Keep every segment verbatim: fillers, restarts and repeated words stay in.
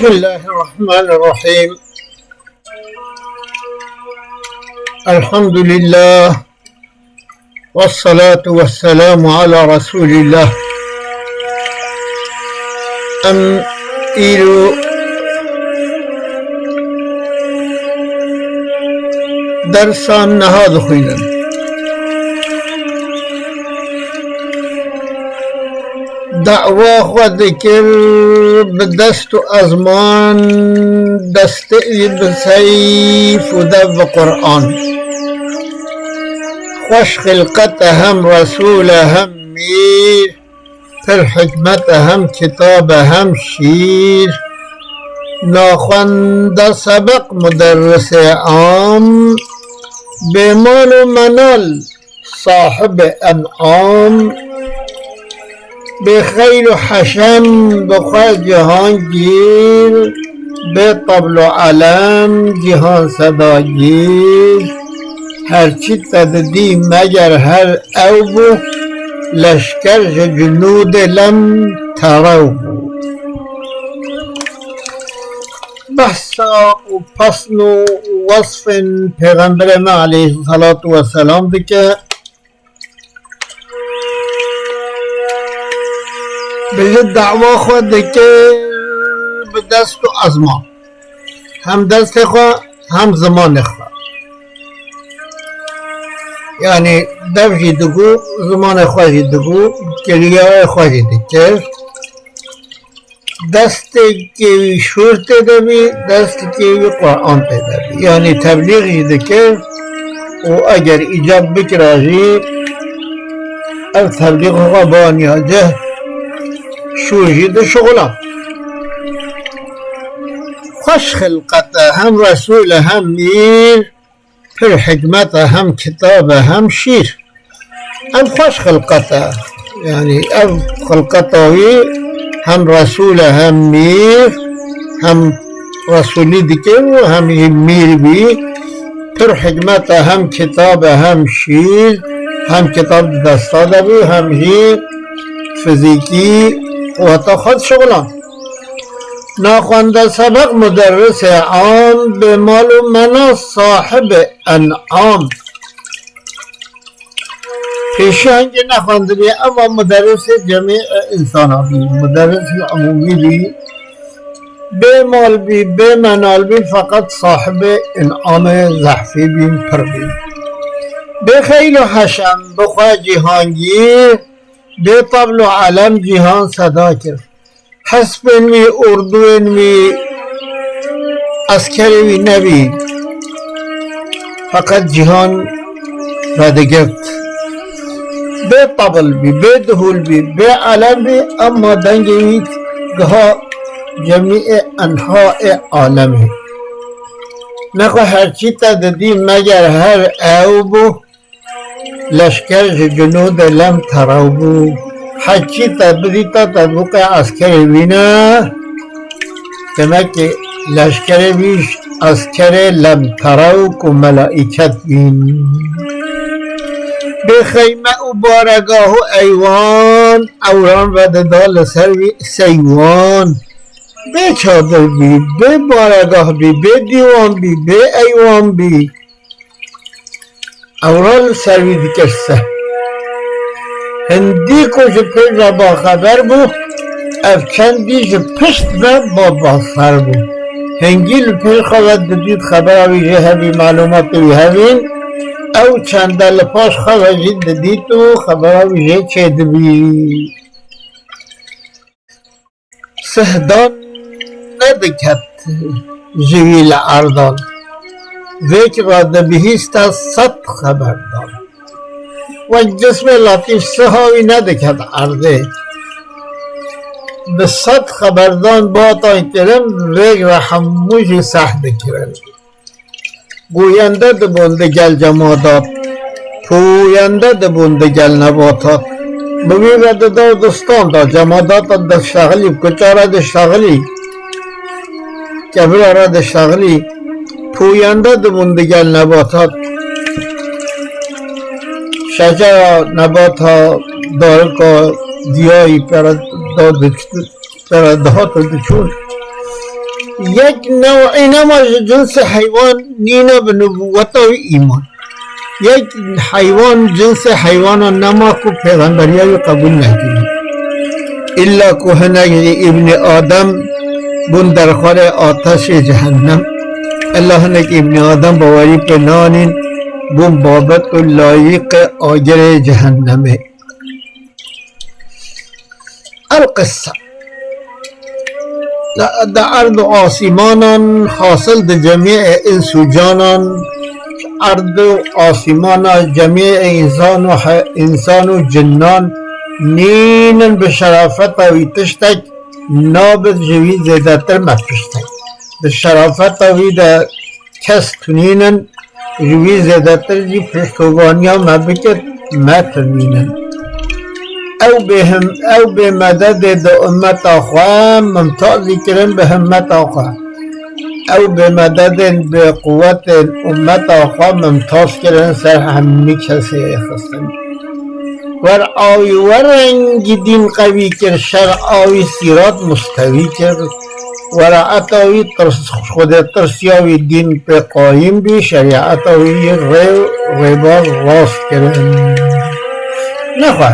بسم الله الرحمن الرحيم. الحمد لله. والصلاة والسلام على رسول الله. Em îro dersa niha dixwînin. Dawa xwe dikir bi dest û ezman, destê wî bi seyf û dev bi Quran. Xweş xilqet e, hem Resûl e, hem mîr, pir hikmet e, hem kitab e, hem şîr. Naxwende sebeq, muderrisê am, bê mal û menal, sahibê en'am. Bê xeyl û heşem, bi xwe cihangîr, bê tabl û elem, cîhan sedagîr. Her çi te didî meger her ew bû, leşker ji cunûdê lem terew bû. Behsa û pesn û wesfên Pêxemberê me aleyhisselatu vesselam dike. Bi ji dawa xwe dike bi dest û ezman. Hem destê xwe, hem zimanê xwe. Yanî dev jî digot, zimanê xwe jî digot, kiriyayê xwe jî dikir. Destê kê wî şûr tê de bî, destê kê wî Quran tê de bî. Yanî teblîx jî dikir û eger îcab bikira jî, ev teblîxa xwe baniya cih, şûr jî dişuxula. Xweş xilqet e, hem Resûl e, hem mîr, pir hikmet e, hem kitab e, hem şîr. Ev xweş xilqet e. Yanî ev xilqeta wî hem Resûl e, hem mîr, hem Resûlî dike û hem jî mîr bî. Pir hikmet e, hem kitab e, hem şîr, hem kitab di desta de bî, hem jî fizîkî quweta xwe dişuxulan. Naxwende sebeq, muderrisê am, bê mal û mena, sahibê en'am. Pêşî hingê nexwendibî, ema muderrisê cemî însana bî, muderrisê umûmî bî, bê mal bî, bê menal bî, feqet sahibê înamê zehfî bî, pir bî. Bê xeyl û heşem, bi xwe cîhangîr, bê tabl û elem cîhan seda kir. Hespên wî, orduyên wî, eskerê wî nebî. Feqet cîhan vedigirt. Bê tabl bî, bê dihûl bî, bê elem bî, emma dengê wî giha cemîê enhaê alemê. Nexwe her çî te didî meger her ew bû. Leşker ji cunûdê lem terew bû. Heçî te bidîta te bûqê eskerê wî ne. Demekê leşkerê wî ji eskerê lem terew ku melaîket bîn. Bê xeyme û baregah û eywan, ewran vedida li ser wî seywan. Bê çadir bî, bê baregah bî, bê dîwan bî, bê eywan bî. Ewra li ser wî dikir seh. Hindî ku ji pêş ve baxeber bû, ev çendî ji pişt ve babaser bû. Hingî li pêş xwe ve didît xebera wî jê hebî, malûmatê wî hebîn, ew çende li paş xwe ve jî didît û xebera wî jê çêdibî. Sihdan nediket ji wî li erdan. Vêk re dibihîste sed xeberdan. Wek cismê letîf siha wî nediket erdê. Bi sed xeberdan batan kirin, vêk re hemû jî seh dikirin. Goyende dibûn digel cemadat, pûyende dibûn digel nebatat. Bi wî ve di dar distan de cemadat re diştexilî, bi kuça re diştexilî, kevira re diştexilî, pûyende dibûn digel nebatat. Şecera, nebata, darika, diyayî pere da diçû. Pere dihat û diçûn. Yek new'î nema ji cinsê heywan nîne bi nubûweta wî îman. Yek heywan cinsê heywana nema ku pêxemberiya wî qebûl nekirî. Îlla ku hinek jî îbnî Adem bûn derxwarê ateşê cehennem. Îlla hinek îbnî Adem bawerî pê nanîn, bûn babet û layîqê agirê cehennemê. El qissa. Di erd û asîmanan, hasil di cemîê ins û canan, erd û asîmana cemîê însan û he-, însan û cinnan nînin bi şerafeta wî tiştek, nabit ji wî zêdetir me tiştek. Di şerafeta wî de kes tunînin, ji wî zêdetir jî piştovaniya me bikit, me tunînin. Ew bêhim-, ew bê mededê di ummeta xwe mimtazî kirin bi himmeta xwe. Ew bê mededên bi quwetên ummeta xwe mimtaz kirin ser hemî kesê xistin. Wer awî, wer rengî dîn qewî kir, şer awî sîrat mustewî kir. Weraeta wî tirs, Xwedê tirsiya wî dîn pê qayîm bî, şerîeta wî rê, rêba rast kirin. Nexwe.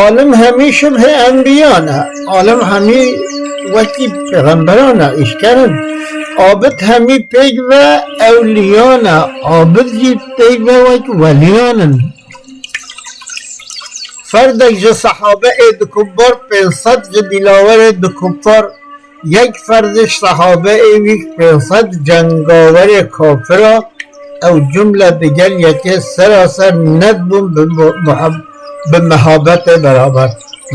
Alim hemî şibhê enbiya ne. Alim hemî wekî pêxemberan e, îşker in. Abid hemî pêk ve ewliya ne. Abid jî pêk ve wek weliyan in. Ferdek ji sehabe ê dikubar, pênc sed ji dîlawerê dikufar, yek ferd ji sehabe ê wî, pênc sed cengawerê kafira, ew cumle digel yekê seraser nedibûn bi mu-, muheb-, bi mehabetê beraber.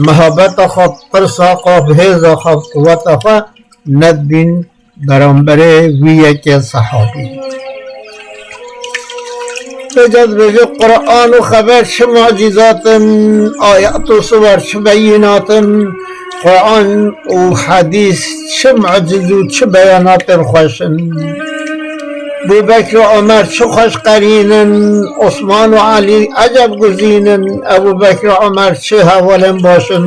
Mehabeta xwe, tirsa xwe, hêza xwe, quweta xwe nedibîn beramberê wî yekê sehabî. Vêca dibêje, Quran û xeber çi mucîzat in, ayet û siwer çi beyînat in, Quran û hedîs çi muciz û çi beyanatên xweş in. Bû Bekr û Omer çi xweş qerîn in, Osman û Elî eceb guzîn in, Ebû Bekr û Omer çi hevalên baş in,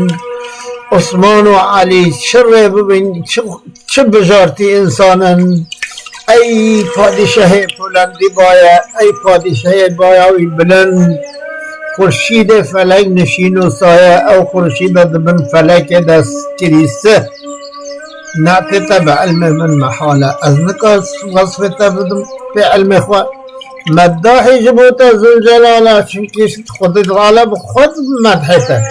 Osman û Elî çi rê bibin, çi Çi bijartî însan in. Ey padîşahê bulendî baye, ey padîşahê baya wî bilind. Xurşîdê felek nişîn û saye, ew xurşîda di bin felekê de kirî sih. Netê te bi ilmê min mehal e. Ez nika wesfê te bidim pê ilmê xwe. Meddahî ji bo te Zûlcelal e, çimkî Xwedê Teala bi xwe medhê te.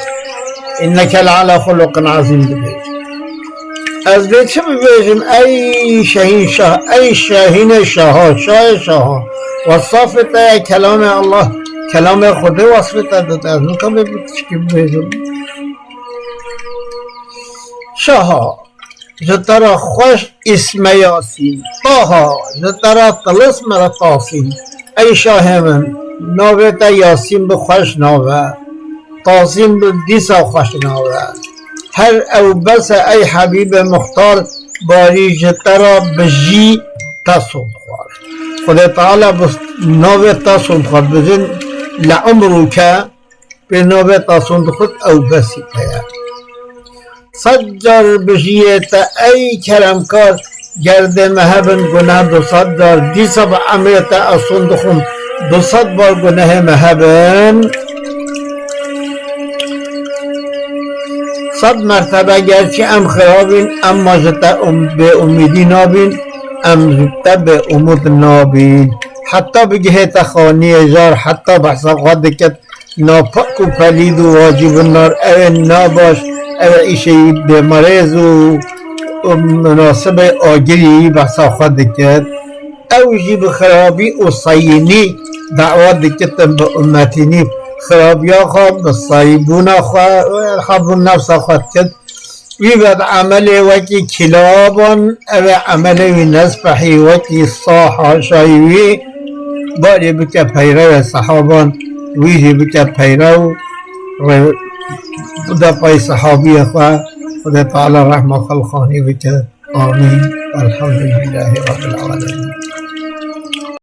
Înneke le ala xuluqin ezîm dibêje. Ez vê çi bibêjim, ey şehîn şah, ey şahînê şaha, şahê şaha. Wesafê te ye, kelamê Allah, kelamê Xwedê wesfê te dide. Ez nika vê tişkî bibêjim. Şaha. Ji te re xweş îsme Yasîn. Taha, ji te re tilisme Tasîn. Ey şahê min, navê te Yasîn bi xweş nav e. Tasîn bi dîsa xweş nav e. Her ew bes e ey Hebîbê Muxtar, barî ji te re bijî te sond xwar. Xwedê Teala bi navê te sond xwar. Bijin le umrûke, pê navê te sond xwar, ew besî te ye. Sed car bijiyê te ey keremkar, ger dê me hebin guneh du sed car, dîsa bi emrê te ez son dixwim, du sed bar gunehê me hebin. Sed mertebe gerçî em xirabîn, emma ji te um-, bêumîdî nabîn, em ji te bêumûd nabîn. Heta bigihê te xaniyê jar, heta behsa xwe dikit, napak û pelîd û wacîbûn nar, ew ê nabaş, ew ê îşê wî bêmerêz û, û minasibê agirî behsa xwe dikir. Ew jî bi xirabî û seyînî dawa dikitin bi ummetînî. Xirabiya xwe bi seyîbûna xwe, hebûn nefsa xwe dikit. Wî ve di emelê wekî kilaban, ew ê emelê wî nespehî wekî saha şayî wî, barê bike peyrewê sehaban, wî jî bike peyrew, rê-, bide pey sehabiyê xwe, Xwedê Teala rehma xwe li xanî bike. Amîn. Elhamdülillahî Rabbil Alemin.